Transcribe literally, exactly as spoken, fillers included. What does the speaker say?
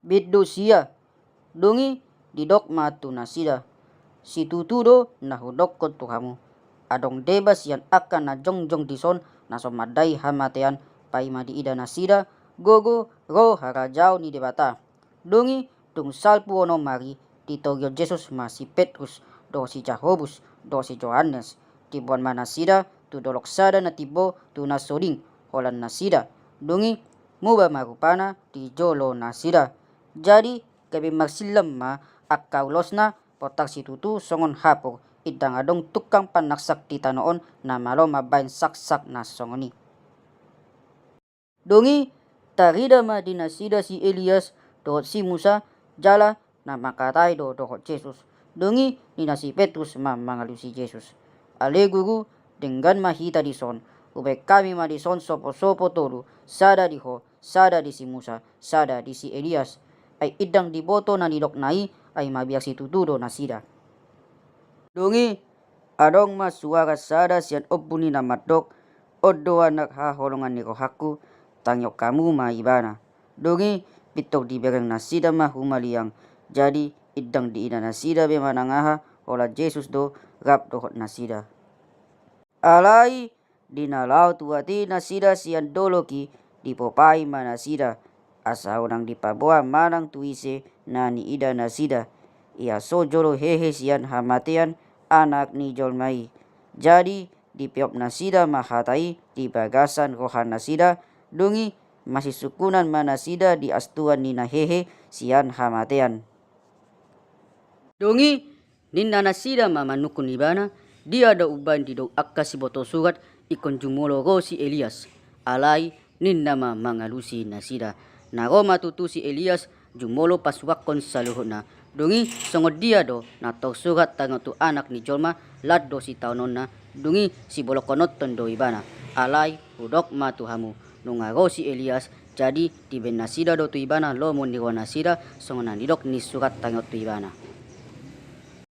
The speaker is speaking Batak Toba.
Bit do sia. Dung i didok ma tu nasida: Situtu do na hudokkon tu hamu, adong deba sian angka na jongjong dison na so mandai hamatean, paima diida nasida gogo ro harajaon ni Debata. Dung i dung salpu onom ari, ditorihon Jesus ma si Petrus dohot si Jakobus dohot si Johannes. Diboan ma nasida tu dolok sada na timbo tu na so ding holan nasida. Dung i muba ma rupana di jolo nasida. Jadi gabe marsillam ma angka ulosna, potak situtu songon hapur, indang adong tungkang panarsak di tano on na malo mambahen saksak na songon i. Dung i tarida ma di nasida si Elias dohot si Musa, jala na mangkatai do dohot Jesus. Dung i ninna si Petrus ma mangalusi Jesus: Ale Guru, denggan ma hita dison. Hubahen hami ma dison soposopo tolu, sada di Ho, sada di si Musa, sada di si Elias. Ai indang diboto na nidokna i, ai mabiar situtu do nasida. Dung i adong ma suara sada sian ombun i na mandok: On do Anak haholongan ni rohangku, tangihon hamu ma Ibana. Dung i pintor dibereng nasida ma humaliang. Jadi indang diida nasida be manang aha, holan Jesus do rap dohot nasida. Alai di na laho tu huta i nasida sian dolok i, dipopai ma nasida asa unang dipaboa manang tu ise na niida nasida, ia so jolo hehe sian hamatean Anak ni jolma i. Jadi dipeop nasida ma hata i di bagasan rohanasida. Dung i masisungkunan ma nasida di astuan ni na hehe sian hamatean. Dung i ninna nasida ma manungkun Ibana: Dia do umbahen didok angka siboto surat ingkon jumolo ro si Elias? Alai ninna ma mangalusi nasida: Na ro ma tutu si Elias jumolo pasuranghon saluhutna. Dung i songon dia do na tarsurat tangiang tu Anak ni jolma, lan do sitaononna, dung i sibolongkononton do Ibana? Alai hudok ma tu hamu: Nunga ro si Elias, jadi dibahen nasida do tu ibana lomo ni rohanasida songon na nidok ni surat tangiang tu ibana.